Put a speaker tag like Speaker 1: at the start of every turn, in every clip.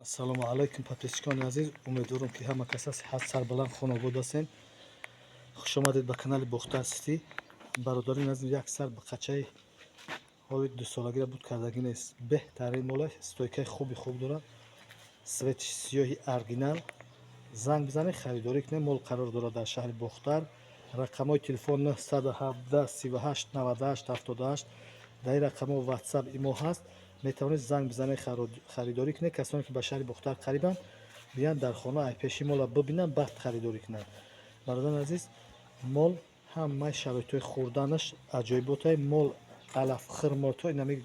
Speaker 1: Ассалому алайкум, подписчикони азиз. Умедворам, ки ҳама каса сиҳат, сарбаланд, хонобод ҳастем. Хушомадед ба канали Бохтар Сити. Бародарони азиз, як сар бақачаи ҳоли дусолагиро буд кардагӣ нест. Беҳтарин мола, стойкаи хуби хуб дорад, цвети сиёҳи оригинал. Занг бизанед, харидорӣ кунед. Мол қарор дорад дар шаҳри Бохтар. Рақамҳои телефон 917 38 98 78. Дар ин рақамҳо Ватсап, Имо ҳаст, метавонед занг бизанед, харидорӣ кунед. Касоне ки ба шаҳри Бохтар қарибанд, биянд, дар хона ай пеши мола бибинанд, баъд харидорӣ кунанд. Бародарони азиз, мол ҳамаи шароитҳои хӯрданаш аҷоиботае. Мол алафхӯр, молто инами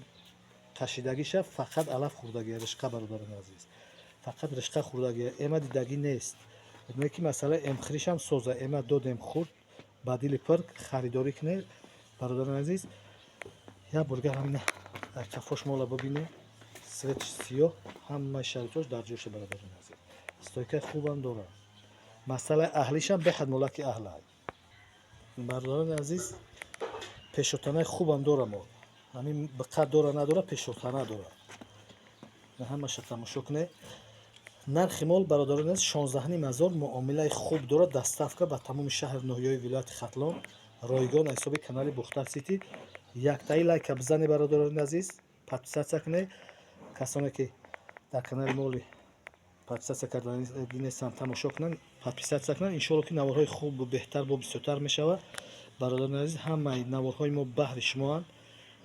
Speaker 1: кашидагиша фақат алаф хӯрдагия, ришқа. Бародарони азиз, фақат ришқа хӯрдагия, эма дидагӣ нест. Не ки масъалаи эмхӯришам соза, эма додем, хӯрд, ба дили пир харидорӣ кунед. Бародарони азиз, як боргар ҳамина дар кафош мола бибинед. Цвети сиёҳ, ҳамаи шароитҳош дар ҷоша. Бародарони азиз, стойкаи хубам дорад. Масъалаи аҳлишам беҳад молаки аҳлай. Бародарони азиз, пешотанаи хубам дора мол. Ҳамин биққат дора, надора, пешотана дорад. Ҳамаша тамошо кунед. Нархи мол, бародарони азиз, 16,5 ҳазор. Муомилаи хуб дорад. Доставка ба тамоми шаҳр, ноҳияҳои вилояти Хатлон ройгон аз ҳисоби канали Бохтар Сити. Яктаи лайка бизанед, бародарони азиз, подписаться кунед. Касоне ки дар канали моли подписаться карда нестанд, тамошо кунанд, подписаться кунанд. Иншоалло, ки наворҳои хубу беҳтар бо бисёртар мешавад. Бародарони азиз, ҳамаи наворҳои мо баҳри шумоанд.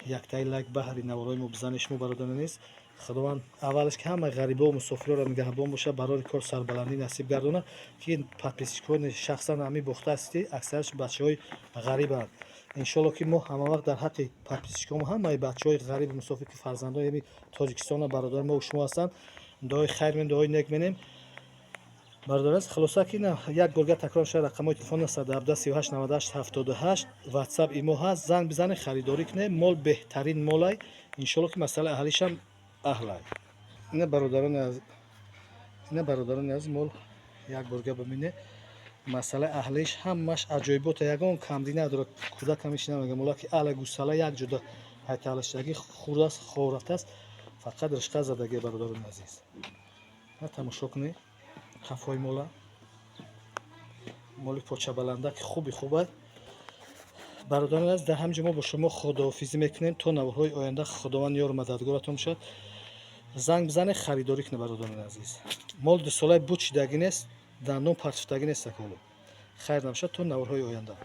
Speaker 1: Яктаи лайк баҳри наворҳои мо бизанед шумо, бародарони азиз. Худованд аввалаш ки ҳамаи ғарибову мусофирҳоро нигаҳбон бошад, барори кор, сарбаландӣ насиб гардонад, ки подписчикони шахсан ҳамин Бохтар Сити аксараш бачаҳои ғарибанд. Иншоалло, ки мо ҳамавақт дар ҳаққи подписчикомо, ҳамаи бачаҳои ғарибу мусофир, ки фарзандони ҳами Тоҷикистона, бародари мо шумо ҳастанд, дуои хайр менем, дуои нек менем. Бародар аст, хулоса ки на як борга такрор шуда: рақамҳои телефон 917 38 98 78, Ватсап, Имо ҳаст. Занг бизанед, харидорӣ кунед. Мол беҳтарин молай. Иншоалло, ки масъалаи аҳлишам аҳлай. Ина, бародарони азиз, мол як борга бибинед. Масъалаи аҳлиш ҳамаш аҷоибота, ягон камдӣ надорад. Кӯдак ҳамишина мега, молаки аҳла. Гӯсала як ҷуда ҳайталаштагӣ хурдааст, ховрафтааст, фақат ришқа задагӣ. Бародарони азиз, на тамошо кунед қафои мола. Моли почабаланда ки хуби хуб аст. Бародарони азиз, дар ҳамин ҷо мо бо шумо худоҳофизӣ мекунем то наворҳои оянда. Худованд ёру мададгоратон бошад. Занг бизанед, харидорӣ кунед. Бародарони азиз, мол дусолаи буд шидагӣ нест, дандон партифтагӣ нест. Аколо хайр набошад, то наворҳои оянда.